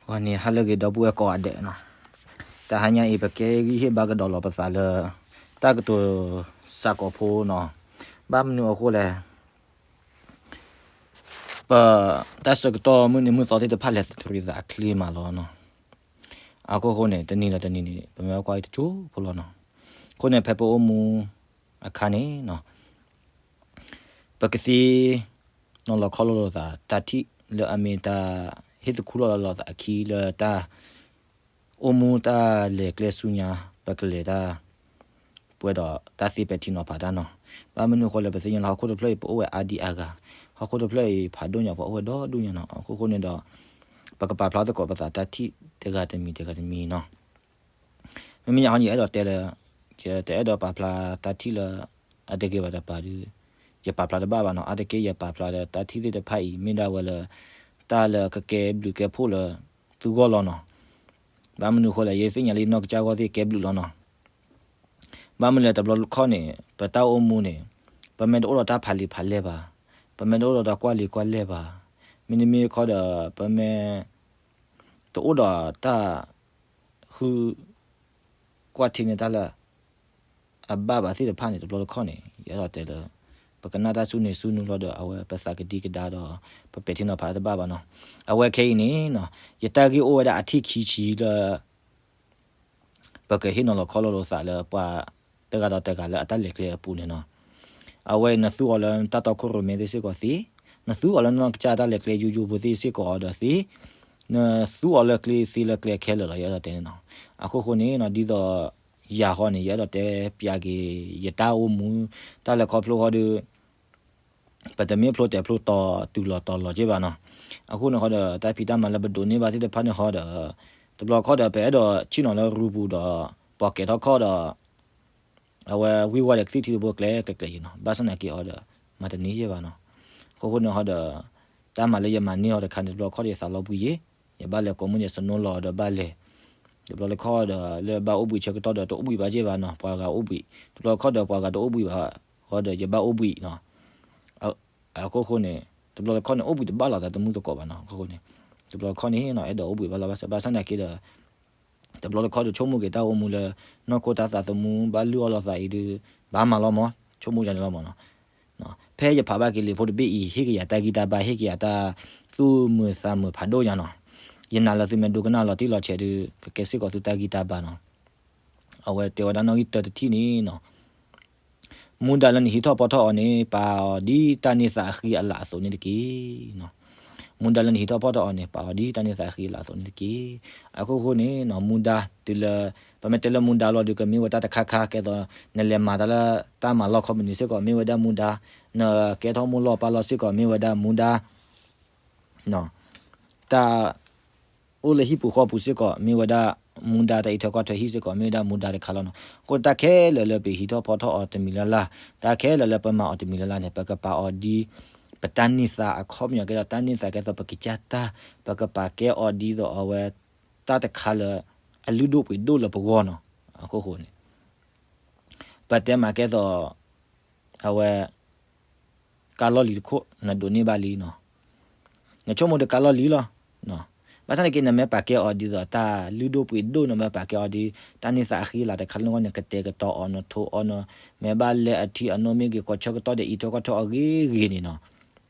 ဂီၤန့ၣ်ဟါလၢအဂ့ၤ ဒီပုၢ်ဝဲၢ်ကိးဂၤဒဲးနီၤ, တဟါညါအံၤ ပကဲဂံၢ်ဟ့ၣ်ဘါကဒီးလီၤပသးလၢ တၢ်ကတိၤစးကိးဖိနီၤ, ဘၣ်မနုၤအဃိလဲၣ်, ပတၢ်ဆၢကတီၢ်မုၢ်နံၤမုၢ်သီသ့ၣ်တဖၣ်လဲၤတရံးသးအချ့မးလီၤနီၤ. အခိၣ်ဃိန့ၣ် တနံၤဒီးတနံၤန့ၣ် ပမ့ၢ်ကွၢ်အံၤတကၠိဖိလီၤနီၤ. အဃိန့ၣ် ဖဲပအိၣ်မူအခါန့ၣ်နီၤ ပကသ့နီၤလီၤခီလီၤလိာ်သး တၢ်ထံၣ်လၢအမ့ၢ်တၢ်ဟ့ၣ်သခူလိာ်လိာ်သးအခံလၢတၢ် အိၣ်မူတၢ်လဲၤကျဲဆူညါ ပကလဲၤတၢ် ပှဲၤဒီးတၢ်သ့ပဲာ်ထံနီၤဖးတၢ်နီၤ. ဘၣ်မနုၤအဃိလဲၣ် ပသ့ၣ်ညါလၢဟီၣ်ခိၣ်တဖျၢၣ်အံၤ ပအိၣ်ဝဲအါဒံအါဂၤ, ဟီၣ်ခိၣ်တဖျၢၣ်အံၤ ဖးဒိၣ်ညါ ပှၤအိၣ်ဝဲဒီဒူၣ်ညါနီၤ. အခိၣ်ဃိန့ၣ်ဒီး ပကပာ်ဖျါသကိးပသးတၢ်ထံၣ်တဂၤတမံၤတဂၤတမံၤနီၤ. မ့မ့ၢ်ယၤဟီန့ၣ် ယအဲၣ်ဒိးတဲလၢ ယတအဲၣ်ဒိးပာ်ဖျါတၢ်ထံၣ်လၢ အတဂ့ၤဘၣ်တပၤဒီး ယပာ်ဖျါတဘၣ်ဘၣ်နီၤ. အါတက့ၢ်ယပာ်ဖျါဒီးတၢ်ထံၣ်သ့ၣ်တဖၣ်အံၤ မ့ၢ်ဒၣ်ဝဲလၢ တၢ်လၢကကဲဘျုးကဲဖှိၣ်လၢသုဂီၢ်လီၤနီၤ. ဘၣ်မနုၤအဃိလဲၣ် ယသ့ၣ်ညါလၢယနီၢ်ကစၢ်ဂီၢ်သ့ၣ်ကဲဘျုးလီၤနီၤ. ဘၣ်မနုၤလဲၣ် တဘျီတခီၣ်န့ၣ် ပတၢ်အိၣ်မူန့ၣ် ပမ့ၢ်တအိၣ်ဒီးတၢ်ဖးလံာ်ဖးလဲၢ်ဘၣ်, ပမ့ၢ်တအိၣ်ဒီးတၢ်ကွၢ်လံာ်ကွၢ်လဲၢ်ဘၣ်, မ့တမ့ၢ်တခီဒီး ပမ့ၢ် တအိၣ်ဒီးတၢ် ဃု ကွၢ်ထံန့ၢ်တၢ်လၢ အဘၣ်ဘၣ်သ့ၣ်တဖၣ်န့ၣ် တဘျီတခီၣ်န့ၣ် ယအဲၣ်ဒိးတဲလၢ ပကနၣ်တၢ်ဆူန့ၣ်ဆူနုၤလီၤဒီး အဝဲပသးကဒံကဒါဒီး ပပဲာ်ထံနီၤဖးတဘၣ်ဘၣ်နီၤ. အဝဲခဲအံၤန့ၣ်နီၤ ယတၢ်ဂ့ၢ်အိၣ်ဝဲဒၣ်အထံၣ်ခံဆံလၢ ပကဟ့ၣ်နီၤလီၤခီလီၤလိာ်သးလၢပှၤတဂၤဒီးတဂၤလၢအတၢ်လဲၤကျဲအပူၤန့ၣ်နီၤ. အဝဲနသူအီၤလၢနတၢ်တီခိၣ်ရိၣ်မဲသ့ၣ်စ့ၢ်ကီးသ့, နသူအီၤလၢနနီၢ်ကစၢ်တၢ်လဲၤကျဲယိယိဖိသ့ၣ်စ့ၢ်ကီးအီၤဒီးသ့, နသူအီၤလၢကျဲသ့လၢကျဲခဲလၢာ်လီၤ ယအဲၣ်ဒိးတဲန့ၣ်နီၤ. အခိၣ်ဃိန့ၣ်နီၤ ဒ်သိး ယၤဃီန့ၣ် ယအဲၣ်ဒိးတဲပၠးက့ၤ ယတၢ်အိၣ်မူ တၢ်လဲၤခီဖျိဃီဒီး ပတမ့ၢ်ဖျိတဲာ်ဖျိတီၤတုၤလီၤတီၤလီၤက့ဘၣ်နီၤ. အဃိန့ၣ်ဃီဒီး တၢ်ဖံးတၢ်မၤလၢပဒိးန့ၢ်ဘၣ်သ့ၣ်တဖၣ်န့ၣ်ဃီဒီး တဘျီခီဒီး ပအဲၣ်ဒိးဆ့ၣ်နီၤလၢရူပူၤဒီး ပှၤကဲထီၣ်ခီၣ်ဒီး အဝဲဝံၢ်ဝါဒီးကသံၣ်ထံတဘိကျဲကျဲကျဲယံၤနီၤ. ဘၣ်ဆၣ်သနာ်က့အီၤဒီး မၤတန့ၢ်ယဲၢ်ဘၣ်နီၤ. အဃိဃိန့ၣ်ဃီဒီး တၢ်မၤလၢယမၤန့ၢ်အီၤတခါန့ၣ် တဘျီခီဒီးယသးလီၤဘှံးယံၤ, ယဘၣ်လဲၤကိးမုၢ်ယစနိလီၤဒီးဘၣ်လဲၤ, တဘျီတခီဒီး လၢဘၣ်အိၣ်ဘှံးဆၢကတီၢ်ဒီးတအိၣ်ဘှံးဘၣ်က့ဘၣ်နီၤ, ပှၤဂၤအိၣ်ဘှံး, တဘျီတခီဒီးပှၤဂၤတအိၣ်ဘှံးဘၣ်ဃီဒီး ယဘၣ်အိၣ်ဘှံးနီၤ. အခိၣ်ဃိန့ၣ် တဘျီတခီန့ၣ် အိၣ်ဘှံးတဘၣ်လိာ်သးသမူသကိးဘၣ်နီၤ. အခိၣ်ဃိန့ၣ် တဘျီတခီန့ၣ်နီၤ အဲၣ်ဒိးအိၣ်ဘှံးဘၣ်လီၤဘၣ်ဆၣ်, ဘၣ်ဆၣ်သနာ်က့ဒီး တဘျီတခီဒီးဆိကမိၣ်က့ၤတၢ်အိၣ်မူလၢ နီၢ်ခိတၢ်သးသမူဘၣ်လုၢ်အီၣ်လိာ်သးအံၤဒီး ဘၣ်မၤလီၤမး, ဆိကမိၣ်ယၤန့ၣ်လီၤမးနီၤ. ဖဲယဖးဘၣ်က့ၤလံာ်ဖိတဘ့ၣ်အံၤ ဟ့ၣ်က့ၤယၤတၢ်ဂံၢ်တၢ်ဘါ ဟ့ၣ်က့ၤယၤတၢ်သူၣ်မုာ်သးမုာ်ဖးဒိၣ်ညါနီၤ. ယနာ်လၢသုမ့ၢ်ဒိကနၣ်လီၤတံၢ်လီၤဆဲးဒီး ကကဲစ့ၢ်ကီးသုတၢ်ဂံၢ်တၢ်ဘါနီၤ. အဝဲတဲဝဲဒၣ်နီၣ်ဂံၢ်တၢတထံၣ်န့ၣ်နီၤ မူဒါလၢနဟံးထီၣ်ဖီထီၣ်အီၤန့ၣ် ပာ်အီၤဒ်တၢ်န့ၢ်သါအဃံအလၤအသိးန့ၣ်တက့ၢ်. မူဒါလၢနဟံးထီၣ်ဖီထီၣ်အီၤန့ၣ် ပာ်အီၤဒ်တၢ်န့ၢ်သါအဃံအလၤအသိးန့ၣ်တက့ၢ်. အခိၣ်ဃိန့ၣ်နီၤ မူဒါတုၤလၢ ပမ့ၢ်တဲလၢမူဒါလီၤဒီး ကမ့ၢ်ဝဲတၢ်တခါခါ ကဲသိး နလဲၤမၤတၢ်လၢတၢ်မၤလီၢ်ခီပနံၤစ့ၢ်ကီး မ့ၢ်ဝဲဒၣ်မူဒါ, နကဲထီၣ်မိၢ်လီၢ်ပၢ်လီၢ်စ့ၢ်ကီး မ့ၢ်ဝဲဒၣ်မူဒါ တၢ်အိၣ်လၢဟံၣ်ပူၤဃီပူၤစ့ၢ်ကီး မ့ၢ်ဝဲဒၣ်မူဒါ, တၢ်အံးထွဲကွၢ်ထွဲဟံၣ်စ့ၢ်ကီး မ့ၢ်ဝဲဒၣ်မူဒါတခါလီၤနီၤ. အဃိတၢ်ခဲလၢာ်လၢပဟံးထီၣ်ဖီထီၣ်အီၤတမံၤလၢ်လၢ်, တၢ်ခဲလၢာ်လၢပမၤအီၤတမံၤလၢ်လၢ်န့ၣ် ပကပာ်အီၤဒ် ပတၢ်န့ၢ်သါအခီပညီကဲသိး တၢ်န့ၢ်သါကဲသိးပကစၢ်တၢ်, ပကပာ်ကဲအီၤဒ်သိးအဝဲ တၢ်တခါလၢ အလုၢ်ဒိၣ်ပှ့ၤဒိၣ်လၢပဂီၢ်နီၤ. အခိၣ်ဃိန့ၣ် ပတဲမးကဲသိး အဝဲ ကါလီၢ်လံၤတခိၣ် နဒိးန့ၢ်ဘၣ်လံနီၤ. နဆိကမိၣ်ဒီးကါလီၢ်လံၤလီၤ. ဘၣ်ဆၣ်သနာ်က့ နမ့ၢ်ပာ်ကဲအီၤဒ်သိးတၢ်လုၢ်ဒိၣ်ပှ့ၤဒိၣ် နမ့ၢ်ပာ်ကဲအီၤဒ် တၢ်န့ၢ်သါအဃံအလၤတခါလၢနဂီၢ်န့ၣ် ကတဲာ်ကတီၤအီၤ နထိးအီၤ နမ့ၢ်ဘၣ်လဲၤအထံအနိမ့ၢ်ဂ့ၤ ကိးဆၢကတီၢ်ဒီးအံးထွဲကွၢ်ထွဲအီၤဂ့ၤဂ့ၤန့ၣ်နီၤ.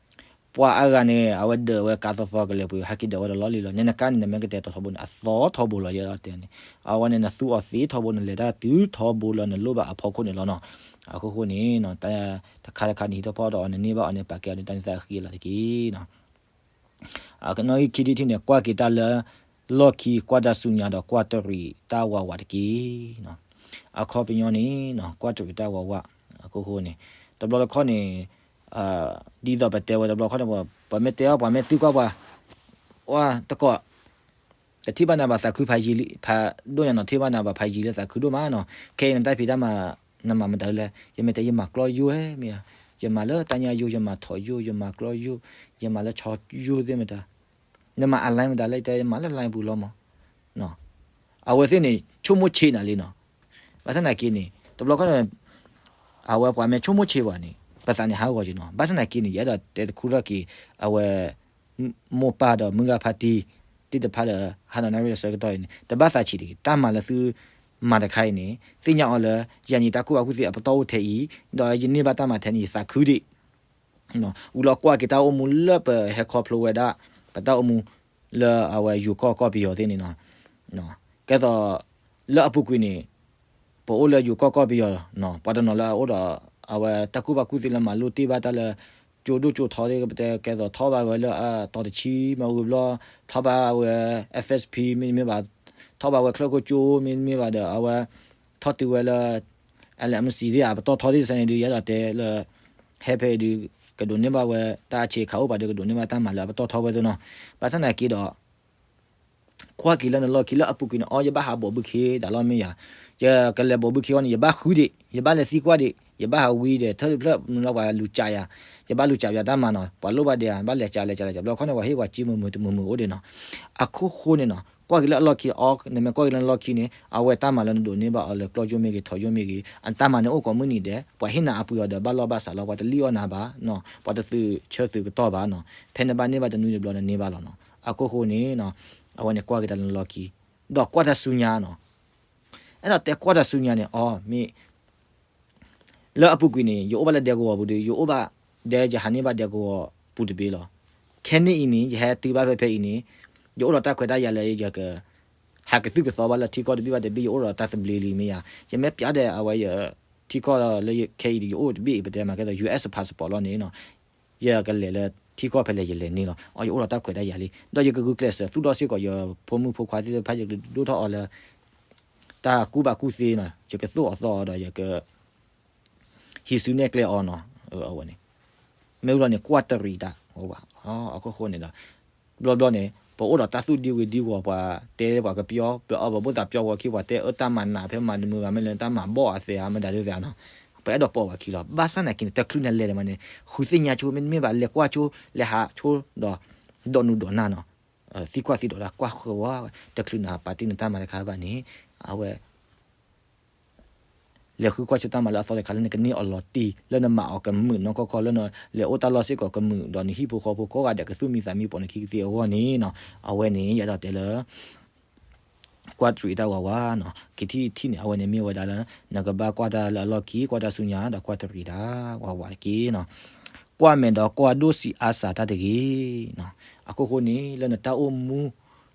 ပှၤအါဂၤန့ၣ် အဝဲဒၢးဝဲကါသီသီကလဲၤပှ့ၤ ဟဲက့ၤဒၢးဝဲဒီးလီၢ်လံၤလီၤ. နဲနကါန့ၣ် နမ့ၢ်ကတဲာ်ကတီၤထီဘိန့ၣ် အသီထီဘိလီၤ ယအဲၣ်ဒိးတဲန့ၣ်. အဝဲန့ၣ် နသူအီၤသ့ထီဘိ နလဲၤတၢ်တုၤထီဘိလၢနလိၣ်ဘၣ်အဖီခိၣ်န့ၣ်လီၤနီၤ. အခိၣ်ဃိန့ၣ် တၢ်တခါတခါန့ၣ် ဟံးထီၣ်ဖီထီၣ်အီၤ နန့ၢ်ဘၣ်အီၤန့ၣ် ပာ်ကဲအီၤဒ်တၢ်န့ၢ်သါအဃံအလၤတက့ၢ်နီၤ. အနီၣ်ဂံၢ်ခံထံၣ်တထံၣ်န့ၣ် ကွၢ်က့ၤတၢ်လၢ လီၢ်ခံ ကွၢ်တၢ်ဆူညါဒီးကွၢ်တရံးတၢ်ဝးဝးတက့ၢ်နီၤ. အခီပညီန့ၣ်နီၤ ကွၢ်တရံးတၢ်ဝးဝး အခိၣ်ဃိန့ၣ် တဘျီတခီၣ်န့ၣ် ဒ်သိးပတဲဝဲတဘျီခီၣ်န့ၣ် ပမ့ၢ်တဲအီၤ ပှၤမ့ၢ်သံကွၢ်ပှၤ ဝဲတကိး တထံၣ်ဘၣ်နၤဘၣ်သးခုဖးယံၤလံ ဖးဒိၣ်ညါနီၤ ထံၣ်ဘၣ်နၤဘၣ်ဖးယံၤလၢသးခုဒိၣ်မးနီၤ. ခဲအံၤနတၢ်ဖံးတၢ်မၤ နမၤမတၤလဲၣ် ယမ့ၢ်တဲယမၤကျီယိၣ်ဧဲမ့ၢ်ဧါ, ယမၤလၢတၢ်ညါယိၣ် ယမၤထိးယိၣ် ယမၤကျီယိၣ် ယမၤလၢဆီယိၣ်သ့ၣ်မတၤ နမၤအလဲမတၤလဲၣ် ယတဲယမၤလၢလဲပူၤလီၤမး. အဝဲသ့ၣ်န့ၣ် ဆိကမိၣ်ဆံးနၤလံနီၤ. ဘၣ်ဆၣ်သနာ်က့န့ၣ် တဘျီခီၣ်န့ၣ် အဝဲပှၤမ့ၢ်ဆိကမိၣ်ဆံးပှၤန့ၣ် ပသးန့ၣ်ဟးဂီၤက့ၤနီၤ. ဘၣ်ဆၣ်သနာ်က့န့ၣ် ယအဲၣ်ဒိးတဲတခူထီၣ်က့ၤ အဝဲ မိၢ်ပၢ်ဒီးမုၢ်ဂၤဖါတံၢ် သ့ၣ်တဖၣ်လၢ ဟးနီၣ်နၣ်ရံၣ်အဆၢကတီၢ်အံၤန့ၣ် တဘၣ်သးဆံးတဂ့ၤ. တၢ်မၤလၢသုမၤတခါအံၤန့ၣ် သ့ၣ်ညါအီၤလၢ ယၤန့ၣ်တၢ်ကူၣ်ဘၣ်ကူၣ်သ့အပတီၢ်အိၣ်ထဲအံၤ ဒီးယန့ၢ်ဘၣ်တၢ်မၤထဲန့ၣ် ယသးခုဒံး ဝံၤလီၤကွၢ်က့ၤတၢ်အိၣ်မူလၢပဟဲခီဖျိဝဲဒၣ် ပတၢ်အိၣ်မူလၢအဝဲယိၤကီၢ်ကီၢ်ပယီၤသ့ၣ်န့ၣ်နီၤ. ကဲသိး လၢအပူၤကွံာ်န့ၣ် ပအိၣ်လၢယိၤကီၢ်ကီၢ်ပယီၤနီၤ ပှၤတနီၤလၢအအိၣ်ဒီး အဝဲတၢ်ကူၣ်ဘၣ်ကူၣ်သ့လၢမၤလိတ့ၢ်ဘၣ်တၢ်လၢ ကၠိဒိၣ်ကၠိထီသ့ၣ် ပတဲကဲသိးထီၣ်ဘၣ်ဝဲလၢအတီၤတဆံမ့ၢ်ဝံၤဘျီ ထီၣ်ဘၣ်ဝဲ F S P မ့တမ့ၢ်ဘၣ် ထီၣ်ဘၣ်ဝဲချၢၣ်ခိၣ်ကၠိ မ့တမ့ၢ်ဘၣ်ဒီး အဝဲထီၣ်တုၤဝဲလၢ L M C သ့ၣ်ဧါ ပတီၢ်ထီသ့ၣ်တဖၣ်န့ၣ်ဒုး ယအဲၣ်ဒိးတဲလၢ ဟဲဖဲအံၤဒုး ကဒိးန့ၢ်ဘၣ်ဝဲတၢ်ဆံးခါအိၣ်ပှၤဒုး ကဒိးန့ၢ်ဘၣ်တၢ်မၤလၢအပတီၢ်ထီဝဲသ့ၣ်နီၤ. ဘၣ်ဆၣ်သနာ်က့ဒီး ကွၢ်က့ၤလၢနလီၢ်ခံလၢအပူၤကွံာ်န့ၣ် အီ ယဘၣ်ဟးဘိးဘုခ့ဒၣ်လီၤမ့ၢ်ယၤ, ယကလဲၤဘိးဘုခ့အီၤန့ၣ် ယဘၣ်ဃုဒံး ယဘၣ်လဲၤသံကွၢ်ဒံး ယဘၣ်ဟးဝံဒံး ထၢၣ်တဖျၢၣ်မနုၤလီၤ ပှၤလူၤကးယၤ, ယဘၣ်လူၤကးယၤတၢ်မၤနီၤ ပှၤလိၣ်ဘၣ်ဒံးဧါ ဘၣ်လဲၤကးလဲၤကးလဲၤကး ဘျီခီန့ၣ် ပှၤဟ့ၣ်ပှၤစ့မုာ်မုာ်တမုာ်မုာ်အိၣ်ဒံးနီၤ. အခိၣ်ဃိန့ၣ်နီၤ ကွၢ်က့ၤလၢအလီၢ်ခံအီ နမ့ၢ်ကွၢ်က့ၤလၢနလီၢ်ခံန့ၣ် အဝဲတၢ်မၤလၢနဒိးန့ၢ်ဘၣ်အီၤလၢကျီၢ်ယိၣ်မ့ၢ်ဂ့ၤ ထီယိၣ်မ့ၢ်ဂ့ၤ အတၢ်မၤန့ၣ်အိၣ်ကိးမုၢ်နံၤဒဲး ပှၤဟ့ၣ်နၤအပှ့ၤအီၤဒီး ဘၣ်လီၢ်ဘၣ်စးလီၤ ပှၤတလံၣ်အီၣ်နၤဘၣ်နီၤ ပှၤတသုးဆၢသုးကတီၢ်ဘၣ်နီၤ ဖဲနဘၣ်န့ၢ်ဘၣ်တနွံတဘျီနန့ၢ်ဘၣ်လီၤနီၤ. အခိၣ်ဃိန့ၣ် အဝဲန့ၣ်ကွၢ်က့ၤတၢ်လၢနလီၢ်ခံ ဒီးကွၢ်တၢ်ဆူညါနီၤ. အဲၣ်ဒိးတဲကွၢ်တၢ်ဆူညါန့ၣ် အီ မ့ၢ် လၢအပူၤကွံာ်န့ၣ် ယအိၣ်ဘၣ်လၢဒဲကဝီၤပူၤဒီး ယအိၣ်ဘၣ်ဒဲ ယဟးန့ၢ်ဘၣ်ဒဲကဝီၤပူၤတဘ့ၣ်လီၤ. ခဲနံၣ်အံၤန့ၣ် ယဟဲတုၤဘၣ်ဖဲဖဲအံၤန့ၣ် ယအိၣ်ဒီးတၢ်ခွဲးတၢ်ယာ်လၢယက ဟးကသုၣ်ကသီဘၣ်လၢထံကီၢ်တဘ့ၣ်ဘၣ်တဘ့ၣ် ယအိၣ်ဒီးတၢ်သဘျ့လံမ့ၢ်ယၤ ယမ့ၢ်ပျးဒီးအဝဲယ ထံကီၢ်လၢခဲအံၤဒီး ယအိၣ်တဘ့ၣ်အံၤ ပတဲမၤကဲသိး U S passport လီၤန့ၣ်နီၤ ယကလဲၤလၢထံကီၢ်ဖဲလဲၣ်ယလဲၤန့ၣ်လီၤ. အီ ယအိၣ်ဒီးတၢ်ခွဲးတၢ်ယာ်လံ ဒီးယကဂုာ်ကျဲးစၢးသူၣ်ထီၣ်စ့ၢ်ကီး ယဖိမုၣ်ဖိခွါသ့ၣ်တဖၣ် ယကဒိၣ်ထီၣ်အီၤလၢ တၢ်ကူၣ်ဘၣ်ကူၣ်သ့နီၤ ယကသိၣ်အီၤသီအီၤဒီးယက ဟံးစုနဲၣ်ကျဲအီၤနီၤ အဝဲန့ၣ် မ့ၢ်ဝံၤလီၤန့ၣ် ကွၢ်တရံးတၢ် အခိၣ်ဃိန့ၣ်ဒီး ဘျီဘျီန့ၣ် ပအိၣ်ဒီးတၢ်သူၣ်ဒံဝံၤဒံဝီၤ ပှၤတဲပှၤကပျီ ပအီၣ်ပဘိၣ်သးပျီဝီခံ ပှၤတဲအၢတၢ်မၤနးဖဲမၤတမုာ်ဘၣ် မ့ၢ်လၢတၢ်မၤဘီၣ်အသဲဧါ မ့ၢ်ဒၣ်ဒုးသဲဧါနီၤ ပအဲၣ်ဒိးပိာ်ပှၤခံလီၤ. ဘၣ်ဆၣ်သနာ်က့န့ၣ် တချုးနလဲၤဒံးမးန့ၣ် ဃုသ့ၣ်ညါဆိ မ့တမ့ၢ်ဘၣ် လဲၤကွၢ်ဆိ လဲၤဟးဆိဒီး ဒိးနုာ်ဒိးနၢ်နီၤ သံကွၢ်သံဒိးတၢ်ကွၢ်ဃၢၤဝဲ တချုးနပာ်တ့ၢ်နတၢ်မၤတခါဘၣ်န့ၣ် အဝဲ လဲၤဃုကွၢ်ဆိတၢ်မၤလၢအသီတခါလၢနကန့ၢ်အီၤလီၤတံၢ် လၢနမၤအီၤကမုာ်နီၢ်ကီၢ်ကီၢ် လၢနလဲၤအိၣ်တၢ်လီၢ်စ့ၢ်ကီးကမုာ် ဒီးနဟံၣ်ဖိဃီဖိကိးဂၤဒဲးကသူၣ်မံသးမံပိာ်နခံကသ့အဂီၢ်န့ၣ်နီၤ အဝဲန့ၣ် ယအဲၣ်ဒိးတဲလၢ ကွၢ်တရံးတၢ်ဝးဝးနီၤ ခံထံၣ်တထံၣ်န့ၣ် အဝဲန့ၣ်မ့ၢ်ဝဲဒၣ်လၢ နကဘၣ်ကွၢ်တၢ်လၢအလီၢ်ခံ ကွၢ်တၢ်ဆူညါ ဒီးကွၢ်တရံးတၢ်ဝးဝးတက့ၢ်နီၤ. ကွၢ်မဲာ်ဒီးကွၢ်ဒိၣ်ဆံးအါစှၤတၢ်တဂ့ၤနီၤ. အခိၣ်ဃိန့ၣ် လၢနတၢ်အိၣ်မူ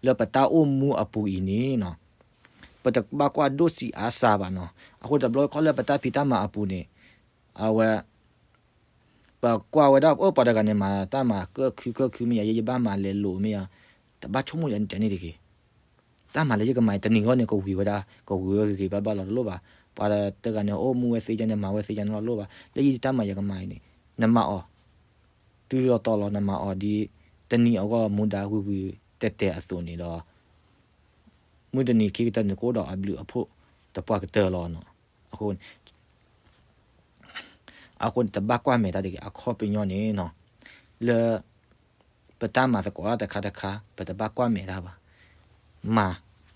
လၢပတၢ်အိၣ်မူအပူၤအံၤန့ၣ်နီၤ ပတဘၣ်ကွၢ်ဒိၣ်ဆံးအါစှၤဘၣ်နီၤ. အဃိတဘျီခီလၢပတၢ်ဖံးတၢ်မၤအပူၤန့ၣ် အဝဲ ပကွၢ်ဝဲဒၣ် အိၣ်ပှၤတဂၤန့ၣ် မၤတၢ်မၤကၢၣ်ခုကၢၣ်ခုမ့ၢ်ယၤ ယဘၣ်မၤလဲၤလိာ်မ့ၢ်ယၤ တဘၣ်ဆိကမိၣ်ယၤန့ၣ်တဲန့ၣ်တဂ့ၤ. တၢ်မၤလၢယကမၤအံၤ တနံၤဂီၢ်န့ၣ် ကဝံၤဝဲဒၣ် ကဝံၤဝဲဂ့ၤဂ့ၤဘၣ်ဘၣ်လီၤ တလိၣ်ဘၣ်. ပှၤတဂၤန့ၣ် အိၣ်မူဝဲသ့ယါန့ၣ် မၤဝဲသ့ယါန့ၣ်လီၤ တလိၣ်ဘၣ်. လၢယတၢ်မၤယကမၤအံၤန့ၣ် နမၤအီၤ တုၤလီၤတီၤလီၤ နမၤအီၤဒ် တနံၤအဂီၢ်မူဒါဝံၤဝံၤတဲာ်တဲာ်အသိးန့ၣ်ဒီး မုၢ်တနံၤခံကတၢၢ်န့ၣ် ကအိၣ်ဒီးအဘျုးအဖှိၣ်တပှၢ်ကတၢၢ်လီၤနီၤ. အဃိ အဃိန့ၣ် တဘၣ်ကွၢ်မဲာ်တၢ်တဂ့ၤ အခီပညီန့ၣ်နီၤ လၢ ပတၢ်မၤသကိးတၢ်တခါတခါ ပတဘၣ်ကွၢ်မဲာ်တၢ်ဘၣ်. မၤ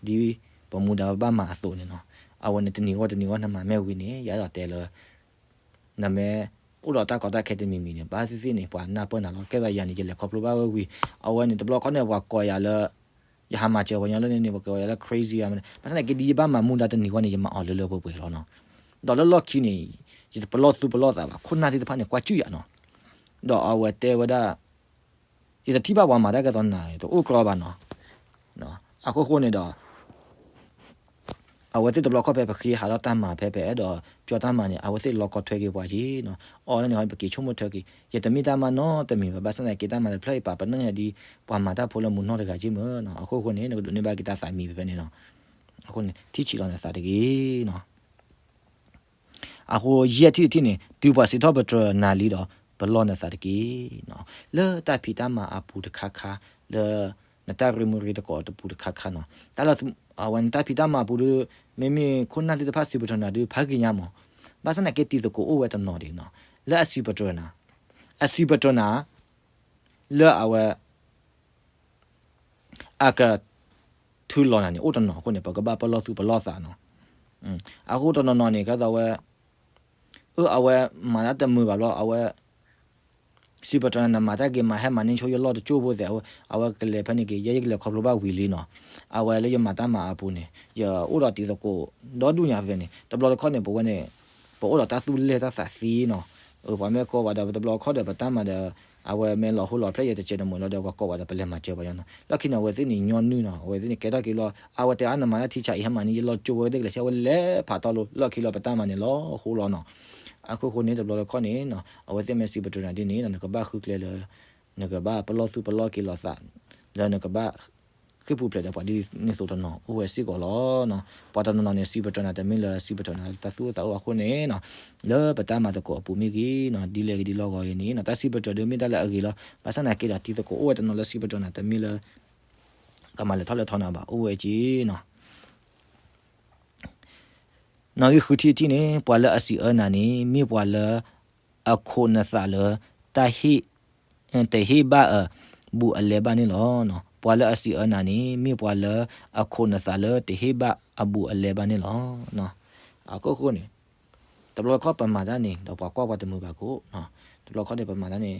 ဒ်ပမူဒါဘၣ်မၤအသိးန့ၣ်နီၤ. အဝဲန့ၣ် တနံၤဂီၢ်တနံၤဂီၢ်နမၤမ့ၢ်ဝံၤန့ၣ် ယအဲၣ်ဒိးတဲလၢ နမ့ၢ်အိၣ်ဒီးတၢ်ကီတၢ်ခဲတမံၤမံၤန့ၣ် ဘၣ်သ့ၣ်သ့ၣ်န့ၣ် ပှၤနၢ်ပၢၢ်နၤလီၤ. ကဲသိးယၤန့ၣ် ယလဲၤခီဖျိဘၣ်ဝဲဝံၤ အဝဲန့ၣ် တဘျီခီန့ၣ် ပှၤကိးယၤလၢ ယဟးမၤစၢၤပှၤညီလၢန့ၣ်န့ၣ် ပှၤကိးယၤလၢ crazy ဧါ မ့ၢ် ဘၣ်ဆၣ်သနာ်က့ ဒ်ယဘၣ်မၤမူဒါတနံၤဂီၢ်န့ၣ် ယမၤအီၤလၢလၢပှဲၤပှဲၤလီၤနီၤ. ဒီးလၢလီၢ်ခံန့ၣ် ယတပလီၢ်သူပလီၢ်သးဘၣ် ခိၣ်နၢ်သ့ၣ်တဖၣ်န့ၣ် ကွၢ်ကၠူၣ်ယၤနီၤ. ဒီးအဝဲတဲဝဲဒၣ် ယတထံၣ်ဘၣ်ပှၤမၤတၢ်ကဲသိးနၤ တအိၣ်ကြီဘၣ်နီၤ. အခိၣ်ဃိန့ၣ်ဒီး အဝဲသ့ၣ်တဘျီခီၣ်ဖဲပဃ့ဟးထီၣ်တၢ်မၤဖဲ ပအဲၣ်ဒိးပျီတၢ်မၤန့ၣ် အဝဲသ့ၣ်လီၤကီထွဲက့ၤပှၤက့ၤနီၤ. အီၤလၢန့ၣ် ပက့ၤဆိကမိၣ်ထွဲက့ၤ ယတမ့ၢ်တၢ်မၤနီတမံၤဘၣ် ဘၣ်ဆၣ်သနာ်က့ တၢ်မၤတဖျၢၣ်အံၤပာ်ပနီၣ်ယၤဒ် ပှၤမၤတၢ်ဖိလၢမူနီၢ်တဂၤက့မ့ၢ်နီၤ. အခိၣ်ဃိန့ၣ် နကဒိးန့ၢ်ဘၣ်က့ၤတၢ်သးမံဖဲဖဲန့ၣ်နီၤ. အဃိန့ၣ် ထံၣ်ဆံးလီၤနသးတဂ့ၤနီၤ. အဃိယဲၢ်ထံၣ်တထံၣ်န့ၣ် တုၤပှၤစံးထီၣ်ပတြၢၤနၤလံဒီး ပလီၢ်နသးတက့ၢ်နီၤ. လၢတၢ်ဖံးတၢ်မၤအပူၤတခါခါ လၢနတၢ်ရ့မုၢ်ရ့တကိးတပူၤတခါခါနီၤ. တၢ်လၢ အဝဲနတၢ်ဖံးတၢ်မၤအပူၤဒီး မ့မ့ၢ်ခိၣ်နၢ်သ့ၣ်တဖၣ်စံးပတြၢၤနၤဒီး ဖးဂ့ၤညါမး, ဘၣ်ဆၣ်သနာ်က့တံၤသကိးအိၣ်ဝဲတနီၤဒံးနီၤ, လၢအစံးပတြၢၤနၤ, အစံးပတြၢၤနၤ လၢအဝဲ အကထုးလီၤနၤန့ၣ် အိၣ်တနီၤအဃိန့ၣ် ပကဘၣ်ပလီၢ်သူၣ်ပလီၢ်သးနီၤ. အဃိတနီၤနီၤန့ၣ် ကဲသိးဝဲ အၢ အဝဲမၤတၢ်တမုာ်ဘၣ်ဘျီ အဝဲ အ စံးပတြၢၤနၤ နမၤတၢ်ဂ့ၤမး ဟဲမၤန့ၢ်ဆိယလီၢ်တကၠိၢ်ဖိသ့ၣ် အဝဲကလဲၤဖဲန့ၣ်က့ၤ ယဲယကလဲၤခီဖျိဘၣ်ဝံၤလံနီၤ. အဝဲလၢယမၤတၢ်မၤအပူၤန့ၣ် ယအိၣ်ဒီးတံၤသကိးဒီဒူၣ်ညါဖဲန့ၣ် တဘျီတခီၣ်န့ၣ် ပဝဲန့ၣ် ပအိၣ်ဒီးတၢ်သူၣ်လဲၢ်တၢ်သးသံနီၤ. ပှၤမ့ၢ်ကိးဝဲဒီး တဘျီတခီၣ်ဒီးပတၢ်မၤဒီး အဝဲမ့ၢ်လီၤဟိလီၤဖျဲၣ်ယဲတစဲးတမုာ်လီၤဒီး ပှၤကိးဝဲဒီးပလဲၤမၤစၢၤပှၤယီၤနီၤ. လီၢ်ခံန့ၣ် အဝဲသ့ၣ်န့ၣ် ညီနုၢ်နီၤ, အဝဲသ့ၣ်န့ၣ် ကဲထီၣ်က့ၤလီၤ. အဝဲတဲအါ နမၤတၢ်ထံဆးအံၤ ဟဲမၤန့ၢ်ယလီၢ်ကၠိၢ်ဝဲသ့ၣ်ကလဲၤဆဲးဝဲလဲၤဖးထီလိာ် လီၢ်ခံလီၤပတၢ်မၤန့ၣ်လီၤဟိလီၤနီၤ. အခိၣ်ဃိန့ၣ် တဘျီတခီၣ်န့ၣ် အဝဲသ့ၣ်မ့ၢ်စံးပတြၢၤနၤဒ်န့ၣ် နကဘၣ်ဃုကျဲလၢ နကဘၣ်ပလီၢ်သူၣ်ပလီၢ်က့ၤလိာ်သး လၢနကဘၣ်ဃ့ၢ်ပူၤဖျဲးဒီးပှၤဒ်န့ၣ်အသိးတနီၤ အိၣ်ဝဲစ့ၢ်ကီးလီၤ. ပှၤတနီၤနီၤန့ၣ် စံးပတြၢၤနၤတမ့ၢ်လၢစံးပတြၢၤနၤလၢတၢ်သူၣ်အိၣ်သးအိၣ်အဃိန့ၣ် လၢပတၢ်မၤသကိးအပူၤမ့ၢ်ဂ့ၤနီၤ, ဒ်လဲၣ်ဂ့ၤဒ်လီၢ်ဂီၤဂ့ၤန့ၣ် တၢ်စံးပတြၢၤဒုးမ့ၢ်တၢ်လၢအဂ့ၤလီၤ. ဘၣ်ဆၣ်သနာ်က့ဒီး တံၤသကိးအိၣ်ဝဲတနီၤလၢစံးပတြၢၤနၤတမ့ၢ်လၢ ကမၤလဲၤထီၣ်လဲၤထီနၤဘၣ် အိၣ်ဝဲက့နီၤ. နီၣ်ဂံၢ်ဃုထံၣ်တထံၣ်န့ၣ် ပှၤလၢအစံးအၢနၤန့ၣ် မ့ၢ်ပှၤလၢအခိးနသးလၢ တၢ်ဟ့ၣ် တဟ့ၣ်ဘၣ်အဘူးအလဲဘၣ်န့ၣ်လီၤ. ပှၤလၢအစံးအၢနၤန့ၣ် မ့ၢ်ပှၤလၢအခိးနသးလၢတဟ့ၣ်ဘၣ်အဘူးအလဲဘၣ်န့ၣ်လီၤ. အခိၣ်ဃိန့ၣ် တဘျီတခီၣ်ပမၤတၢ်န့ၣ် ဒီးပှၤကွၢ်ပှၤတမုာ်ဘၣ်ကအိၣ်, တဘျီတခီၣ်န့ၣ် ပမၤတၢ်န့ၣ်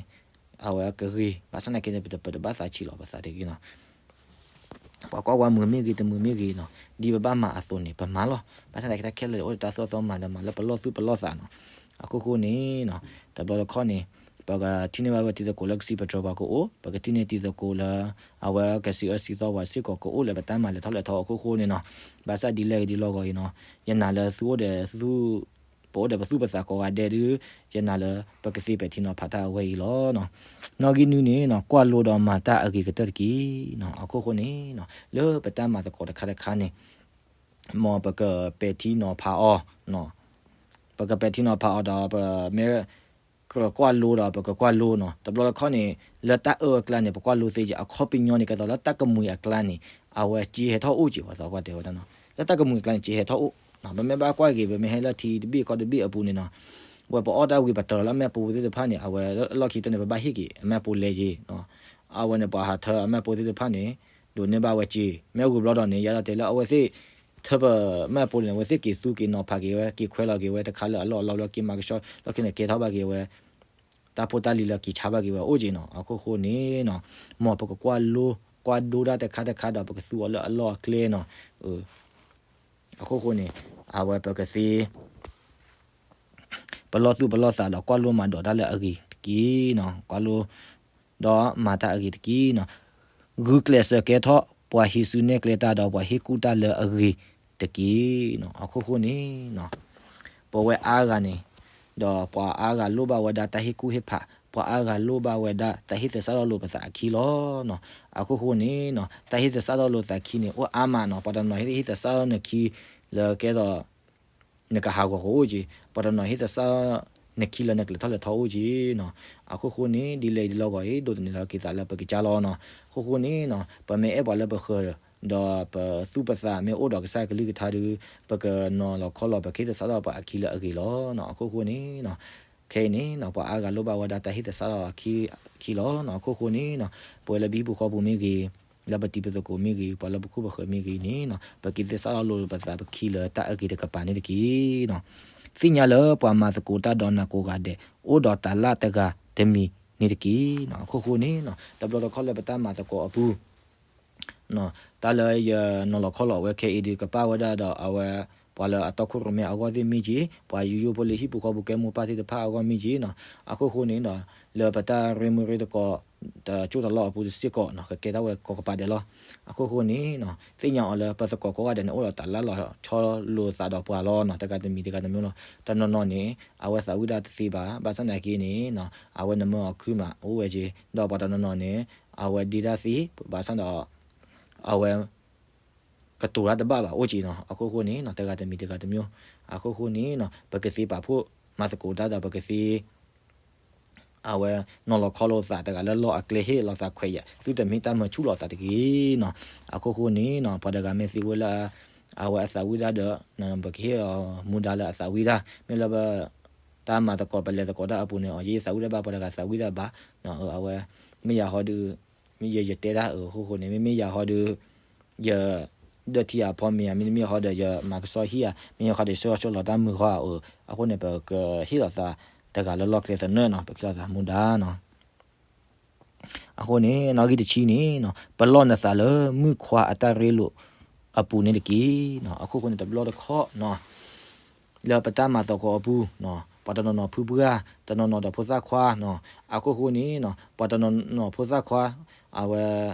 အဝဲကဂ့ၤ ဘၣ်ဆၣ်သနာ်က့န့ၣ် ပတဘၣ်သးဆံးလီၤပသးတဂ့ၤနီၤ. ပှၤကွၢ်ပှၤမုာ်မ့ၢ်ဂ့ၤ တမုာ်မ့ၢ်ဂ့ၤနီၤ, ဒ်ပဘၣ်မၤအသိးန့ၣ် ပမၤလီၤ. ဘၣ်ဆၣ်သနာ်က့ တၢ်ခဲလၢာ်အိၣ်ဒီးတၢ်သိၣ်တၢ်သီမၤဒီးမၤလၢပလီၢ်သူၣ်ပလီၢ်သးနီၤ. အခိၣ်ဃိန့ၣ် တဘျီတခီၣ်န့ၣ် ပကထံၣ်န့ၢ်ဘၣ်ဝဲတံၤသကိးလၢကစံးပတြၢၤပှၤကအိၣ်, ပကထံၣ်န့ၢ်တံၤသကိးလၢ အဝဲကစံးအၢစံးသီပှၤစ့ၢ်ကီးကအိၣ်လၢပတၢ်မၤလဲၤထီၣ်လဲၤထီအခိၣ်ဃိန့ၣ်နီၤ. ဘၣ်ဆၣ်ဒ်လဲၣ်ဂ့ၤဒ်လီၢ်ဂီၤအံၤနီၤ, ယနာ်လၢသူအိၣ်ဒီးသူ ပအိၣ်ဒီးပသူၣ်ပသးကိးဂၤဒဲးဒုး ယနာ်လၢပကသ့ပဲာ်ထံနီၤဖးတၢ်အဝဲအံၤလီၤ. နီၣ်ဂံၢ်နွံန့ၣ်နီၤ ကွၢ်လိဒီးမၤတၢ်အဂ့ၤကတၢၢ်တက့ၢ်နီၤ. အခိၣ်ဃိန့ၣ် လၢပတၢ်မၤသကိးတခါတခါန့ၣ် မ်ပကပဲာ်ထံနီၤဖးအီၤ, ပကပဲာ်ထံနီၤဖးအီၤဒီး ပမ့ၢ် ကကွၢ်လိဒီးပကကွၢ်လိနီၤ. တဘျီတခီၣ်န့ၣ် လၢတၢ်အၢအကျါန့ၣ် ပကွၢ်လိသ့က့ၤ အခီပညီန့ၣ် ကဲသိးလၢတၢ်ကမှံၤအကျါန့ၣ် အဝဲက့ဟဲထီၣ်အိၣ်က့ၤ ပှၤသးပှၢ်တဲဝဲဒၣ်နီၤ. လၢတၢ်ကမှံၤအကျါန့ၣ် က့ဟဲထီၣ်အိၣ်, ပမ့ၢ်ဘၣ်ကွၢ်က့ၤ ပမ့ၢ်ဟဲလၢထံတဘ့ၣ်ကီၢ်တဘ့ၣ်အပူၤန့ၣ်နီၤ, ဝဲပအီၣ်တၢ်ဝံၤ ပတၢၤလီၤလၢအမဲာ်ပူၤသ့ၣ်တဖၣ်န့ၣ် အဝဲလၢလီၢ်ခံတၢ်န့ၣ် ပဘၣ်ဟ့ၣ်က့ၤအမဲာ်ပူၤလဲၤက့ၤ အဝဲန့ၣ် ပှၤဟးထၢအမဲာ်ပူၤသ့ၣ်တဖၣ်န့ၣ် ဒိးန့ၢ်ဘၣ်ဝဲက့ၤ မ့ၢ်ဂုၤဘျီဒီးန့ၣ် ယၤဒီးတဲလၢအဝဲသ့ၣ် ထၢပမဲာ်ပူၤန့ၣ် အဝဲသ့ၣ်က့ၤသူက့ၤနီၤဖးက့ၤဝဲ က့ၤခွဲးလီၤက့ၤဝဲတခါလၢအလီၢ်အလီၢ်ဘျီ က့ၤမၤကဆှီ လီၢ်ခံန့ၣ် ကဲထီၣ်ဘၣ်က့ၤဝဲ တၢ်ဖိတၢ်လံၤလၢက့ၤဆါဘၣ်က့ၤဝဲအိၣ်က့ၤနီၤ. အခိၣ်ဃိန့ၣ်နီၤ မ်ပကကွၢ်လိ ကွၢ်ဒိတၢ်တခါတခါဒီး ပကသူအီၤလၢအလီၢ်အကျဲနီၤ. အခိၣ်ဃိန့ၣ် အဝဲပကသ့ ပလီၢ်သူၣ်ပလီၢ်သးဒီး ကွၢ်လိမၤဒိးတၢ်လၢအဂ့ၤတက့ၢ်နီၤ. ကွၢ်လိ ဒီးမၤတၢ်အဂ့ၤတက့ၢ်နီၤ. ဂုာ်ကျဲးစၢးကဲထီၣ် ပှၤဟံးစုနဲၣ်ကျဲတၢ်ဒီး ပှၤဟ့ၣ်ကူၣ်တၢ်လၢအဂ့ၤတက့ၢ်နီၤ. အခိၣ်ဃိန့ၣ်နီၤ ပဝဲအါဂၤန့ၣ် ဒီးပှၤအါဂၤလိၣ်ဘၣ်ဝဲဒၣ်တၢ်ဟ့ၣ်ကူၣ်ဟ့ၣ်ဖး, ပှၤအါဂၤလိၣ်ဘၣ်ဝဲဒၣ်တၢ်ဟ့ၣ်သဆၣ်ထီၣ်လိာ်ပသးအခံလီၤနီၤ. အခိၣ်ဃိန့ၣ်နီၤ တၢ်ဟ့ၣ်သဆၣ်ထီၣ်လိာ်သးခံန့ၣ် အိၣ်အါမးနီၤ. ပှၤတနီၤဟ့ၣ်သဆၣ်ထီၣ်နခံ လၢကဲသိး နကဟးဂီၤကအိၣ်က့ၤ, ပှၤတနီၤဟ့ၣ်သဆၣ်ထီၣ်နခံလၢနကလဲၤထီၣ်လဲၤထီအိၣ်က့ၤနီၤ. အခိၣ်ဃိန့ၣ် ဒ်လဲၣ်ဒ်လီၢ်ဂီၤအံၤ ဒိးသန့ၤလီၤက့ၤသးလၢပကစၢ်လီၤနီၤ. အခိၣ်ဃိန့ၣ်နီၤ ပမ့ၢ်အဲၣ်ပှၤလၢပဃၢၤ ဒီးပသူၣ်ပသးမ့ၢ်အိၣ်ဒီးကစၢ်ကလုၢ်ကထါဒီး ပကနီၤလီၤခီလီၤ ပကဟ့ၣ်သဆၣ်ထီၣ်ပှၤအခံလၢအဂ့ၤလီၤနီၤ. အခိၣ်ဃိန့ၣ်နီၤ ခဲအံၤန့ၣ်နီၤ ပှၤအါဂၤလိၣ်ဘၣ်ဝဲဒၣ်တၢ်ဟ့ၣ်သဆၣ်ထီၣ်အခံလီၤနီၤ. အခိၣ်ဃိန့ၣ်နီၤ ပဝဲလၢပဟံၣ်ပူၤဃီပူၤမ့ၢ်ဂ့ၤ, လၢပတံၤပသကိးမ့ၢ်ဂ့ၤ, ပှၤလၢပခိၣ်ပဃၢၤမ့ၢ်ဂ့ၤန့ၣ်နီၤ ပကသ့သဆၣ်ထီၣ်လိာ်ပသးပခံလၢတၢ်အဂ့ၤတကပၤန့ၣ်တက့ၢ်နီၤ. သ့ၣ်ညါလၢပှၤမၤသကိးတၢ်ဒီးနၤကိးဂၤဒဲး အိၣ်ဒီးတၤလၣ်တဂၤတမံၤန့ၣ်တက့ၢ်နီၤ. အခိၣ်ဃိန့ၣ်နီၤ တဘျီတခီၣ်လၢပတၢ်မၤသကိးအပူၤ တၢ်လၢယနီၤလီၤခီလီၤဝဲခဲအံၤဒုး ကပၣ်ဝဲဒၣ်ဒီးအဝဲ ပှၤလၢအတီခိၣ်ရိၣ်မဲအဂီၢ်သ့ၣ်မ့ၢ်က့ၤ, ပှၤယိယိဖိလၢဟံၣ်ပူၤဃီပူၤကဲမိၢ်ပၢ်သ့ၣ်တဖၣ်အဂီၢ်မ့ၢ်က့ၤနီၤ. အခိၣ်ဃိန့ၣ်ဒီး လၢပတၢ်ရ့မုာ်ရ့သကိး တကၠိၢ်တလီၢ်အပူၤစ့ၢ်ကီးနီၤ ကကဲထီၣ်ဝဲကိးကပၤဒဲးလီၤ. အခိၣ်ဃိန့ၣ်နီၤ သ့ၣ်ညါအီၤလၢပသကိးကိးဂၤဒဲးန့ၣ် အိၣ်ဒီးတၢ်လၢလီၤဆီလိာ်သးဒီးပှၤလီၤနီၤ တဂၤတမံၤတဂၤတမံၤလီၤ. တနီၤနီၤန့ၣ် အဝဲသးဝံၣ်ဒၣ်တသ့ဘၣ်, ဘၣ်ဆၣ်သနာ်က့န့ၣ်နီၤ အဝဲနမၢအီၤခုမး အိၣ်ဝဲက့ၤ, ဒီးပှၤတနီၤနီၤန့ၣ် အဝဲဒ့တၢ်သ့ ဘၣ်ဆၣ်ဒီး အဝဲ ကတိၤတၢ်တဘၣ်ဘၣ်အိၣ်က့ၤနီၤ. အခိၣ်ဃိန့ၣ်နီၤ တဂၤတမံၤတဂၤတမံၤ, အခိၣ်ဃိန့ၣ်နီၤ ပကသ့ပာ်ဖှိၣ်မၤသကိးတၢ်ဒီး ပကသ့ အဝဲနီၤလီၤခီလိာ်သးတဂၤလၢလီၢ်အကျဲ ဟ့ၣ်လီၤသးခွဲးယာ် သုတမ့ၢ်တၢ်မၢဆူၣ်လီၤသးတဂ့ၤနီၤ. အခိၣ်ဃိန့ၣ်နီၤ ပှၤတဂၤမ့ၢ်သ့ဝဲလၢ အဝဲအသးဝံၣ်ဒၣ်ဒီး ပကဟ့ၣ်အီၤမူဒါလၢအသးဝံၣ်ဒၣ်, မ့ၢ်လၢပ တၢ်မၤသကိးပလဲၤသကိးတၢ်အပူၤန့ၣ် အီၤ ယသးဝံၣ်ဒၣ်ဘၣ် ပှၤတဂၤသးဝံၣ်ဒၣ်ဘၣ်, အဝဲ မ့ၢ်ယၤဟီဒီး မ့ၢ်ယဲယတဲတၢ်အခိၣ်ဃိန့ၣ် မ့မ့ၢ်ယၤဟီဒီး ယ ဒၢထံအဖီမ့ၤဧါ, မ့တမ့ၢ်ဟီဒီး ယမၤကစီၣ်ဟံၣ်ဧါ, မ့ၢ်ဟီဒီး ဆှၢလီၤဆှၢလီၤတၢ်မုာ်ဟီဧါ, အဃိန့ၣ် ပကဟ့ၣ်လီၤသးတဂၤလၢလီၢ်ကျဲသနၢၣ်နီၤ, ပကဟ့ၣ်လီၤသးမူဒါနီၤ. အဃိန့ၣ် နီၣ်ဂံၢ်တဆံန့ၣ်နီၤ ပလီၢ်နသးလၢမုၣ်ခွါအတၢ်ရ့လိာ်အပူၤန့ၣ်တက့ၢ်နီၤ. အခိၣ်ဃိန့ၣ် တဘျီတခီၣ်နီၤ လၢပတၢ်မၤသကိးအပူၤနီၤ ပှၤတနီၤနီၤဖုပှၢ် တနီၤနီၤဒီးဖိသၣ်ခွါနီၤ. အခိၣ်ဃိန့ၣ်နီၤ ပှၤတနီၤနီၤဖိသၣ်ခွါ အဝဲ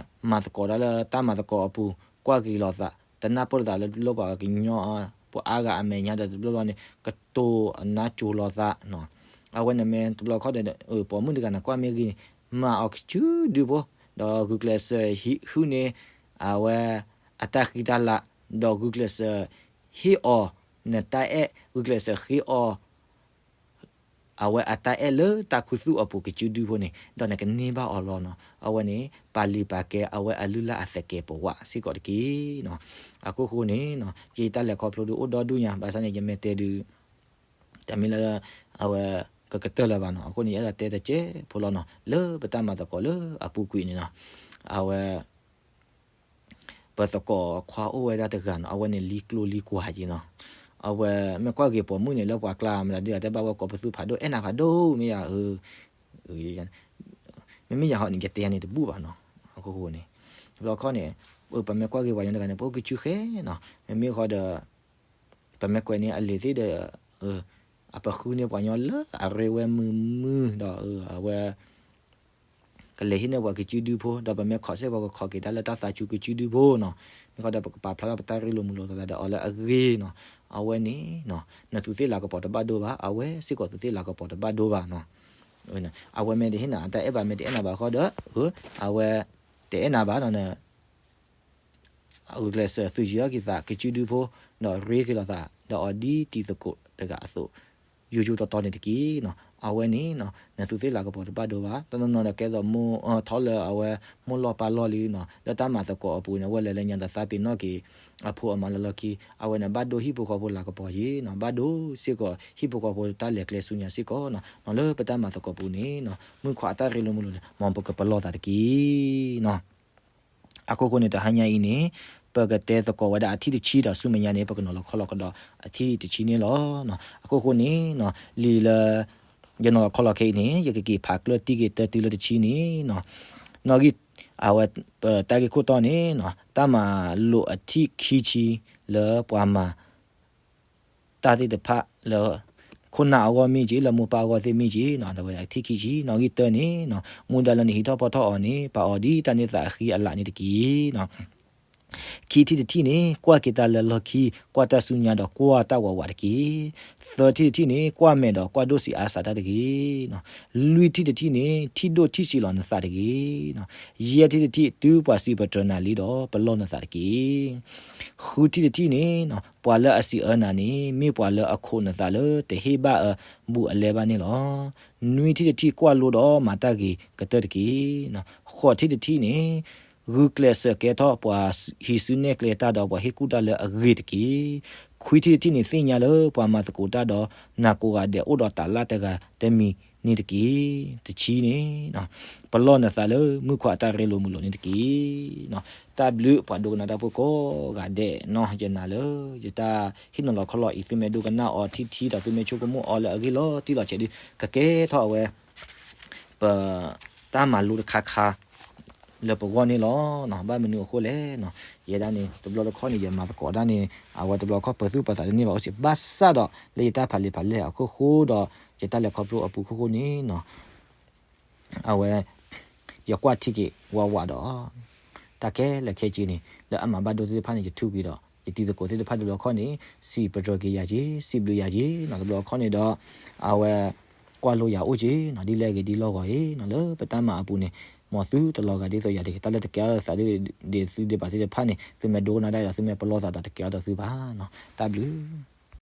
မၤသကိးတၢ်လၢတၢ်မၤသကိးအပူၤ ကွၢ်က့ၤလိာ်သး တနၢ်ပၢၢ်လိာ်သးလၢတဘျီပှၤကညီ ပှၤအါဂၤအမဲာ်ညါဒီးတဘျီဘျီန့ၣ် ကတိၤအနါကိၤလိာ်သးနီၤ. အဝဲန့ၣ်မ့ၢ်တဘျီခီၣ်ဒီး ပိာ်မုၣ်တဂၤန့ၣ် ကွၢ်မ့ၢ်ဂ့ၤန့ၣ် မၤအီၤကစုဒုဖိ ဒီးဂုာ်ကျဲးစၢးဟံးဟုၣ်န့ၢ် အဝဲအတၢ်ဃံတၢ်လၤ ဒီးဂုာ်ကျဲးစၢးဟ့ၣ်အီၤနတၢ်အဲၣ် ဂုာ်ကျဲးစၢးဃ့အီၤ အဝဲအတၢ်အဲၣ်လၢတၢ်ခူသူၣ်အပူၤကစုဒုဖိန့ၣ် ဒီးနကန့ၢ်ဘၣ်အီၤလီၤနီၤ. အဝဲန့ၣ် ပာ်လုၢ်ပာ်ကဲအဝဲအလုၢ်လၢ်အသကဲးပဝးစ့ၢ်ကီးတက့ၢ်နီၤ. အခိၣ်ဃိန့ၣ်နီၤ ယတၢ်လဲၤခီဖျိဒုးအိၣ်ဒီဒူၣ်ညါ ဘၣ်ဆၣ်န့ၣ် ယမ့ၢ်တဲဒုး တမ့ၢ်လၢ အဝဲ ကကတၢၢ်လၢၤဘၣ်နီၤ. အဃိန့ၣ် ယအဲၣ်ဒိးတဲတစဲးဖိလီၤနီၤ လၢပတၢ်မၤသကိးလၢအပူၤကွံာ်န့ၣ်နီၤ အဝဲ ပသကိးခွါအိၣ်ဝဲဒၣ်တဂၤနီၤ အဝဲန့ၣ်လံကျိလံကွာ်က့နီၤ. အဝဲမ့ၢ်ကွၢ်က့ၤပိာ်မုၣ်န့ၣ် လၢပှၤကျါမတၤဒုး အတဲဘၣ်ဝဲကိးပသူဖးဒိၣ် အဲၣ်နၤဖးဒိၣ်မ့ၢ်ယၤဧၢ မ့မ့ၢ်ယၤဟီန့ၣ် ယတဲယၤန့ၣ်တဘူၣ်ဘၣ်နီၤ. အခိၣ်ဃိန့ၣ် တဘျီခီၣ်န့ၣ် ပမ့ၢ်ကွၢ်က့ၤပှၤကညီတဂၤန့ၣ် ပအိၣ်ကစုဃဲနီၤ. မ့မ့ၢ်ဃီဒီး ပမ့ၢ်ကွဲးန့ၢ်အလံာ်သ့ၣ်ဒီး အပဃုန့ၢ်ပှၤကညီလၢအရ့ဝဲမုာ်မုာ်ဒီး အဝဲ ကလဲၤဟံးန့ၢ်ပှၤကစုဒုဖိ ဒီးပမ့ၢ်ခိးစ့ၢ်ကီး ပကခိးက့ၤတၢ်လၢတၢ်သးဆူကစုဒုဖိနီၤ. မ့ၢ်ဃီဒီးပကပာ်ဖျါထီၣ်ပတၢ်ရ့လိာ်မုာ်လိာ်သးဒီးအီၤလၢအဂ့ၤနီၤ. အဝဲန့ၣ်နီၤ နသူးသ့ၣ်လၤကပီၤတဘၣ်ဒိဘၣ် အဝဲစ့ၢ်ကီးသူးသ့ၣ်လၤကပီၤတဘၣ်ဒိဘၣ်နီၤ. အဝဲမ့ၢ်တဟ့ၣ်နၤအတၢ်အဲၣ်ဘၣ် မ့ၢ်တအဲၣ်နၤဘၣ်ဃီဒီး အဝဲ တအဲၣ်နၤဘၣ်နီၤ ဂုာ်ကျဲးစၢးသူၣ်ယံၤအီၣ်က့ၤသးကစုဒုဖိ ဒီးရ့က့ၤလိာ်သး ဒီးအီၤဒ်တံၤသကိးတဂၤအသိး ယိယိတီတီန့ၣ်တက့ၢ်နီၤ. အဝဲန့ၣ်နီၤ နသူးသ့ၣ်လၤကပီၤတဘၣ်ဒိဘၣ် တနီၤနီၤဒီးကဲသိးမိၢ်ထီၣ်လၢအဝဲမိၢ်လီၢ်ပၢ်လီၢ်လံနီၤ လၢတၢ်မၤသကိးအပူၤန့ၣ် အဝဲလဲၤလၢညါဒီးသးပ့ၤနီၣ်က့ၤ အဖိအမါလၢလီၢ်ခံ အဝဲန့ၣ်ဘၣ်ဒိဟံၣ်ဖိဃီဖိလၤကပီၤယံၤနီၤ ဘၣ်ဒိစ့ၢ်ကီးဟံၣ်ဖိဃီဖိတၢ်လဲၤကျဲဆူညါစ့ၢ်ကီးနီၤ နီၤလၢပတၢ်မၤသကိးပူၤန့ၣ်နီၤ မုၣ်ခွါအတၢ်ရ့လိာ်မုာ်လိာ်န့ၣ် မ်ပကပလီၢ်သးတက့ၢ်နီၤ. အခိၣ်ဃိန့ၣ် တဟါညါအံၤန့ၣ် ပကတဲသကိးဝဲဒၣ်အထံၣ်တဆံဒီးဆူမဲာ်ညါန့ၣ် ပကနီၤလီၤခီလီၤကဒီးအထံၣ်တဆံန့ၣ်လီၤ. အခိၣ်ဃိန့ၣ်နီၤ လံာ်လၢ ယနီၤလီၤခီလီၤခဲအံၤန့ၣ် ယကက့ၤဖးကျၢၢ်တံၢ်က့ၤတၢတံၢ်လၢတဆံန့ၣ်နီၤ နီၣ်ဂံၢ် အဝဲ ပတၢ်ဂ့ၢ်ခိၣ်တီန့ၣ်နီၤ တၢ်မၤလိာ်အထံၣ်ခံဆံလၢပှၤမၤ တၢ်သ့ၣ်တဖၣ်လၢ ခိၣ်နၢ်အဂီၢ်မ့ၢ်က့ၤ လၢမိၢ်ပၢ်အဂီၢ်သ့ၣ်မ့ၢ်က့ၤနီၤ အဝဲဒၣ်ထံၣ်ခံဆံ နီၣ်ဂံၢ်တၢန့ၣ်နီၤ မူဒါလၢနဟံးထီၣ်ဖီထီၣ်အီၤန့ၣ် ပာ်အီၤဒ်တၢ်န့ၢ်သါအဃံအလၤန့ၣ်တက့ၢ်နီၤ. ခံထံၣ်တထံၣ်န့ၣ် ကွၢ်က့ၤတၢ်လၢလီၢ်ခံ ကွၢ်တၢ်ဆူညါဒီးကွၢ်တၢ်ဝးဝးတက့ၢ်. သၢထံၣ်တထံၣ်န့ၣ် ကွၢ်မဲာ်ဒီးကွၢ်ဒိၣ်စံးအါစးတၢ်တဂ့ၤနီၤ. လွံၢ်ထံၣ်တထံၣ်န့ၣ် ထံၣ်ဒိၣ်ထံၣ်ဆံးလီၤနသးတဂ့ၤနီၤ. ယဲၢ်ထံၣ်တထံၣ် တုၤပှၤစံးပတြၢၤနၤလံဒီး ပလီၢ်နသးတက့ၢ်. ဃုထံၣ်တထံၣ်န့ၣ်နီၤ ပှၤလၢအစံးအၢနၤန့ၣ် မ့ၢ်ပှၤလၢအခိးနသးလၢတဟ့ၣ်ဘၣ်အၢဘူးအလဲဘၣ်န့ၣ်လီၤ. နွံထံၣ်တထံၣ် ကွၢ်လိဒီးမၤတၢ်ဂ့ၤကတၢၢ်တက့ၢ်နီၤ. ဃိးထံၣ်တထံၣ်န့ၣ် ဂုာ်ကျဲးစၢးကဲထီၣ်ပှၤဟံးစုနဲၣ်ကျဲတၢ်ဒီးပှၤဟ့ၣ်ကူၣ်တၢ်လၢအဂ့ၤတက့ၢ်. ခွံထံၣ်တထံၣ်န့ၣ် သ့ၣ်ညါလၢပှၤမၤသကိးတၢ်ဒီး နၤကိးဂၤဒဲးအိၣ်ဒီးတၢ်လၢ်တဂၤတမံၤန့ၣ်တက့ၢ်. တဆံန့ၣ် ပလီၢ်နသးလၢမုၣ်ခွါအတၢ်ရ့လိာ်မုာ်လိာ်န့ၣ်တက့ၢ်နီၤ. တၢ်ဘျုးပှၤဒိကနၣ်တၢ်ဖိကိးဂၤဒဲးနီၤ ယနာ်လၢ ယတၢ်ဟ့ၣ်နီၤလီၤခီလီၤအံၤ သုမ့ၢ်ဒိကနၣ်အီၤထံထံဒီး သုမ့ၢ်ဆိကမိၣ်အီၤလၢအဂ့ၢ်လီၤတံၢ်လီၤဆဲးဒု ကကဲထီၣ်အဝဲ ပ တၢ်မၤလိတခါခါ လၢပဂီၢ်န့ၣ်လီၤ. ဘၣ်မနုၤအဃိလဲၣ်နီၤ ယဲဒၣ်န့ၣ် တဘျီတခီၣ်န့ၣ် ယမၤသကိးတၢ်န့ၣ် အဝဲတဘျီခီၣ်ပၢၤသူၣ်ပၢၤသးတန့ၢ်ဘၣ်အိၣ်စ့ၢ် ဘၣ်ဆၣ်ဒီး လၢယတၢ်ဖးလံာ်ဖးလဲၢ်အခိၣ်ဃိဒီး ယတၢ်လဲၤခီဖျိအပူၤခိၣ်ဃိန့ၣ်နီၤ အဝဲ ယကွၢ်ထံက့ၤဝးဝးဒီး တၢ်ခဲလၢာ်ခဲဆ့န့ၣ် လၢအမၤဘၣ်ဒိသ့ၣ်တဖၣ်န့ၣ် ယထုးကွံာ်ဒီး ယတံၤသကိးသ့ၣ်တဖၣ်တဘျီခီၣ်န့ၣ် စံးပတြၢၤက့ၤယၤက့ၤ စံးဘျုးယၤက့ၤနီၤ တဘျီခီၣ်န့ၣ်ဒီး အဝဲ ကွၢ်လိယၤအိၣ်က့ၤနီၤ ဒ်လဲၣ်ဂ့ၤဒ်လီၢ်ဂီၤအံၤနီၤ လၢပတၢ်မၤအပူၤန့ၣ် မ်သုတလီၤဂာ်ဒ်သိးယၤတဂ့ၤ တၢ်လၢတကဲထီၣ်သးဒ်သုဒံးဘၣ်သ့ၣ်တဖၣ်န့ၣ် သုမ့ၢ်ဒိကနၣ်တၢ်ဒီး သုမ့ၢ်ပလီၢ်သးဒီးတကဲထီၣ်ဒီးသုဘၣ်နီၤ တၢ်ဘျုး